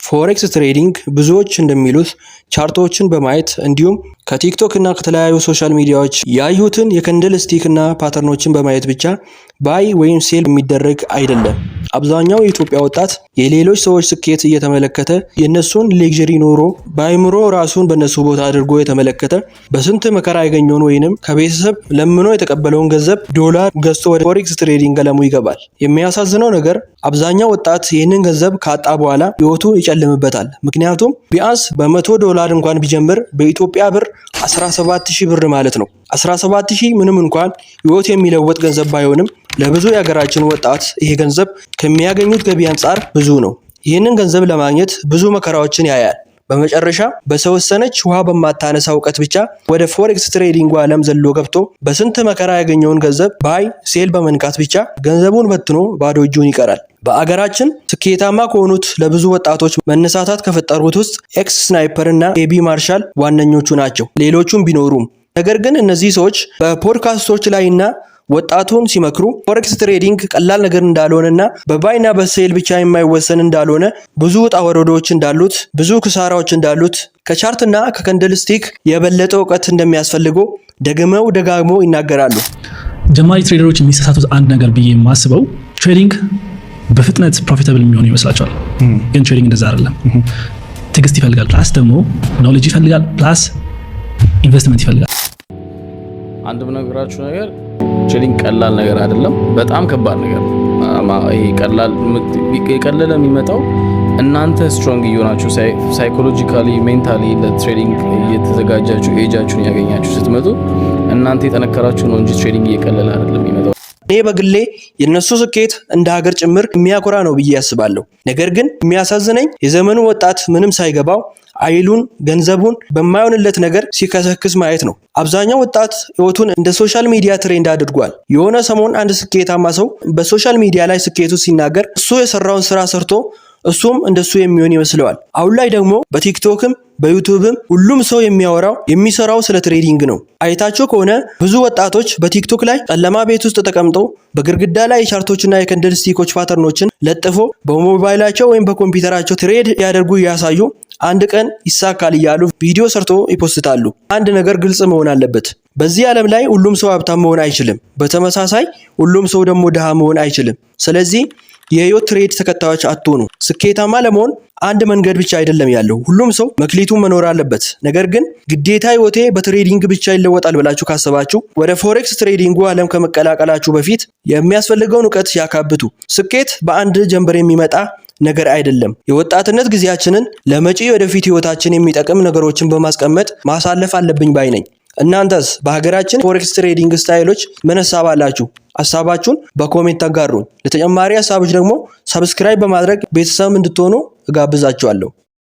Forex trading ብዙዎች እንደሚሉት chart ኦችን በማየት እንዲሁም ከቲክቶክ እና ከተለያዩ social media ዎች ያዩትን የ candlestick እና pattern ኦችን በማየት ብቻ buy ወይም sell የሚደረግ አይደለም። አብዛኛው የኢትዮጵያ ወጣት የሌሎች ሰዎች ስኬት እየተመለከተ፣ የእነሱን luxury ኑሮ በአይምሮ ራሱን በእነሱ ቦታ አድርጎ የተመለከተ፣ በስንት መከራ ያገኘውን ወይንም ከቤተሰብ ለምኖ የተቀበለውን ገንዘብ ዶላር ገዝቶ ወደ forex trading አለሙ ይገባል። የሚያሳዝነው ነገር አብዛኛው ወጣት ይህንን ገንዘብ ካጣ በኋላ ህይወቱ ይጨልምበታል። ምክንያቱም ቢያንስ በ100 ዶላር እንኳን ቢጀምር በኢትዮጵያ ብር 17 ሺህ ብር ማለት ነው። 17 ሺህ ምንም እንኳን ህይወት የሚለውጥ ገንዘብ ባይሆንም ለብዙ የሀገራችን ወጣት ይሄ ገንዘብ ከሚያገኙት ገቢ አንጻር ብዙ ነው። ይህንን ገንዘብ ለማግኘት ብዙ መከራዎችን ያያል። በመጨረሻ በተወሰነች ውሃ በማታነሳ እውቀት ብቻ ወደ forex trading ዓለም ዘሎ ገብቶ በስንት መከራ ያገኘውን ገንዘብ buy sell በመንካት ብቻ ገንዘቡን በትኖ ባዶ እጁን ይቀራል። በአገራችን ስኬታማ ከሆኑት፣ ለብዙ ወጣቶች መነሳሳት ከፈጠሩት ውስጥ ኤክስ ስናይፐር እና ኤቢ ማርሻል ዋነኞቹ ናቸው። ሌሎቹም ቢኖሩም ነገር ግን እነዚህ ሰዎች በፖድካስቶች ላይ እና ወጣቱን ሲመክሩ forex trading ቀላል ነገር እንዳልሆነና በ buy ና በ sell ብቻ የማይወሰን እንዳልሆነ፣ ብዙ ውጣ ወረዶች እንዳሉት፣ ብዙ ክሳራዎች እንዳሉት፣ ከ chart ና ከ candlestick የበለጠ እውቀት እንደሚያስፈልገው ደግመው ደጋግመው ይናገራሉ። ጀማሪ trader ኦች የሚሳሳቱት አንድ ነገር ብዬ የማስበው trading በፍጥነት profitable የሚሆኑ ይመስላቸዋል። ግን trading እንደዛ አይደለም። ትዕግስት ይፈልጋል፣ plus ደግሞ knowledge ይፈልጋል፣ plus investment ይፈልጋል። አንድ ብነግራችሁ ነገር trading ቀላል ነገር አይደለም። በጣም ከባድ ነገር ነው። ይሄ ቀላል የቀለለ የሚመጣው እናንተ strong እየሆናችሁ psychologically፣ mentally ለ trading እየተዘጋጃችሁ ኤጃችሁን ያገኛችሁ ስትመጡ እናንተ የጠነከራችሁ ነው እንጂ trading እየቀለለ አይደለም የሚመጣው። እኔ በግሌ የእነሱ ስኬት እንደ ሀገር ጭምር የሚያኮራ ነው ብዬ አስባለሁ። ነገር ግን የሚያሳዝነኝ የዘመኑ ወጣት ምንም ሳይገባው ኃይሉን፣ ገንዘቡን በማይሆንለት ነገር ሲከሰክስ ማየት ነው። አብዛኛው ወጣት ህይወቱን እንደ social media trend አድርጓል። የሆነ ሰሞን አንድ ስኬታማ ሰው በ social media ላይ ስኬቱ ሲናገር እሱ የሰራውን ስራ ሰርቶ እሱም እንደሱ የሚሆን ይመስለዋል። አሁን ላይ ደግሞ በቲክቶክም በዩቱብም ሁሉም ሰው የሚያወራው የሚሰራው ስለ trading ነው። አይታችሁ ከሆነ ብዙ ወጣቶች በቲክቶክ ላይ ጨለማ ቤት ውስጥ ተቀምጠው በግድግዳ ላይ የቻርቶችና የከንደልስቲኮች ፓተርኖችን ለጥፎ በሞባይላቸው ወይም በኮምፒውተራቸው trade ያደርጉ እያሳዩ አንድ ቀን ይሳካል እያሉ ቪዲዮ ሰርቶ ይፖስታሉ። አንድ ነገር ግልጽ መሆን አለበት። በዚህ ዓለም ላይ ሁሉም ሰው ሀብታም መሆን አይችልም። በተመሳሳይ ሁሉም ሰው ደግሞ ድሃ መሆን አይችልም። ስለዚህ የህይወት trend ተከታዮች አትሁኑ። ስኬታማ ለመሆን አንድ መንገድ ብቻ አይደለም ያለው። ሁሉም ሰው መክሊቱን መኖር አለበት። ነገር ግን ግዴታ ህይወቴ በ trading ብቻ ይለወጣል ብላችሁ ካሰባችሁ ወደ forex trading ኡ ዓለም ከመቀላቀላችሁ በፊት የሚያስፈልገውን እውቀት ያካብቱ። ስኬት በአንድ ጀንበር የሚመጣ ነገር አይደለም። የወጣትነት ጊዜያችንን ለመጪ ወደፊት ህይወታችን የሚጠቅም ነገሮችን በማስቀመጥ ማሳለፍ አለብኝ ባይ ነኝ። እናንተስ በሀገራችን forex trading style ኦች ምን ሀሳብ አላችሁ? ሀሳባችሁን በ comment አጋሩን። ለተጨማሪ ሀሳቦች ደግሞ subscribe በማድረግ ቤተሰብ እንድትሆኑ እጋብዛችኋለሁ።